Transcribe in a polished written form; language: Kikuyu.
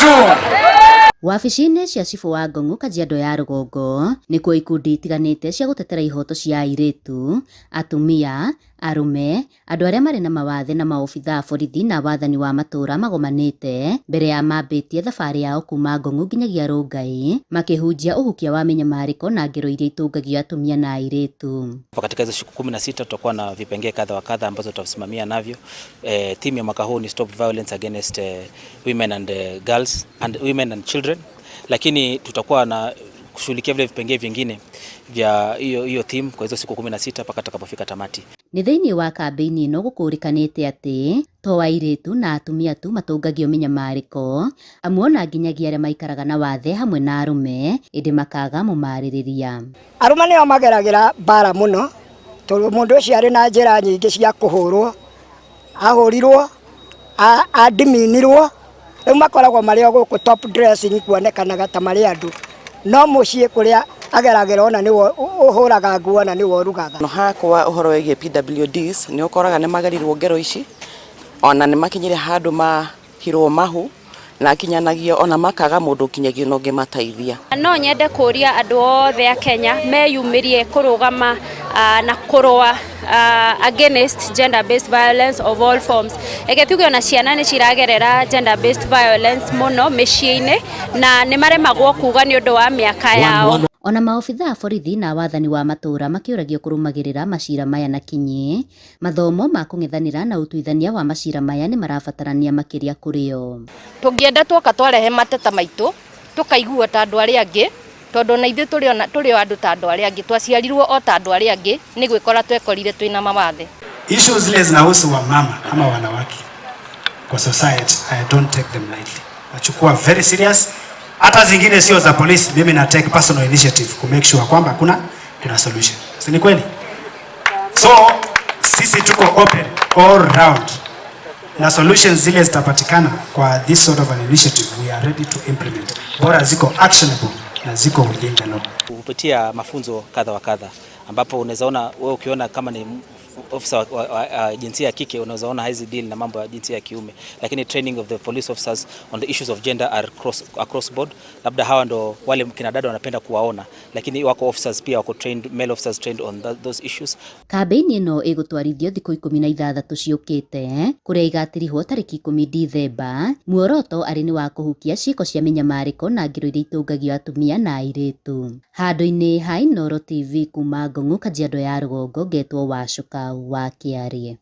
Tatu. Wabici-inĩ cia cibũ wa Ngong'u Kajiado ya Rũgongo nĩkuo ikundi itiganĩte cia gũtetera ihoto cia airĩtu, atumia, arũme, andũ arĩa marĩ na mawathe na maobithaa a borithi na wathani wa matũũra magomanĩte mbere ya mambĩtie thabarĩ yao kuma Ngong'u nginyagia Rongai makĩhunjia ũhukia wa mĩnyamarĩko na ngero iria itũngagio atumia na airĩtu. Katika hizo siku 16 tutakuwa na vipengee kadha wa kadha ambazo tutasimamia navyo. Theme ya mwaka huu ni stop violence against women and girls and women and children, lakini tutakuwa na kushughulikia vile vipengee vingine vya hiyo hiyo theme kwa hizo siku 16 mpaka tutakapofika tamati. Nĩ thĩinĩ wa kambĩini ĩno gũkũrĩkanĩte atĩ to airĩtu na atumia tu matũngagio mĩnyamarĩko, amu ona nginyagia arĩa maikaraga na wathe hamwe na arũme ĩndĩ makaga mũmarĩrĩria. Arũme nĩo mageragĩra mbara mũno tondũ mũndũ ũcio arĩ na njĩra nyingĩ cia kũhũrwo, ahũrirwo, andiminirwo, rĩu makoragwo marĩ o gũkũ top dressing kuonekanaga ta marĩ andũ, no mũciĩ kũrĩa ageragĩra ona nĩwe ũhũraga nguo na nĩwe ũrugaga. No hakwa ũhoro wĩgiĩ PWDs nĩ ũkoraga nĩ magerirwo ngero ici ona nĩ makinyire handũ mahirwo mahu na kinyanagio ona makaga mũndũ kinyagia na ũngĩmateithia. No nyende kũria andũ othe a Kenya meyumĩrie kũrũgama na kũrũa against gender based violence of all forms. Reke tuge ona ciana nĩ ciragerera gender based violence mũno mĩciĩ-inĩ na nĩ maremagwo kuga nĩ ũndũ wa mĩaka yao. Ona maobithaa a borithi na wathani wa matũũra makĩũragio kũrũmagĩrĩra macira maya na kinyi, mathomo ma kũng'ethanĩra na ũtuithania wa macira maya nĩ marabatarania makĩria kũrĩ o. Tũngĩenda tuoka twarehe mateta maitũ tũkaigua ta andũ arĩa angĩ, tondũ ona ithuĩ tũrĩ o andũ ta andũ arĩa angĩ, twaciarirwo o ta andũ arĩa angĩ, nĩ gwĩkora twekorire twĩna mawathe. Issues zile zinahusu wamama ama wanawake kwa society, I don't take them lightly. Nachukua very serious. Hata zingine sio za polisi, mimi na take personal initiative ku make sure kwamba kuna solution. Si ni kweli? So sisi tuko open all round na solutions zile zitapatikana kwa this sort of an initiative, we are ready to implement. Bora ziko actionable na ziko within the law. Kupitia mafunzo kadha wa kadha ambapo unaweza ona wewe ukiona kama ni ofisa wa jinsia ya kike, unaweza ona hizi deal na mambo ya jinsia ya kiume, lakini training of the police officers on the issues of gender are across board. Labda hawa ndo wale kina dada wanapenda kuwaona, lakini wako officers pia wako trained, male officers trained on those issues. Kambĩini ĩno ĩgũtwarithio thikũ 16 ciũkĩte kũrĩa igatirihwo tarĩki 10 Dithemba. Muoroto arĩ nĩ wa kũhukia ciĩko cia mĩnyamarĩko na ngero iria itũngagio atumia na airĩtu. Handũ-inĩ ha Inooro TV kuma Ngong'u, Kajiado ya Rũgongo, ngetwo Wacuka wa Kĩarie.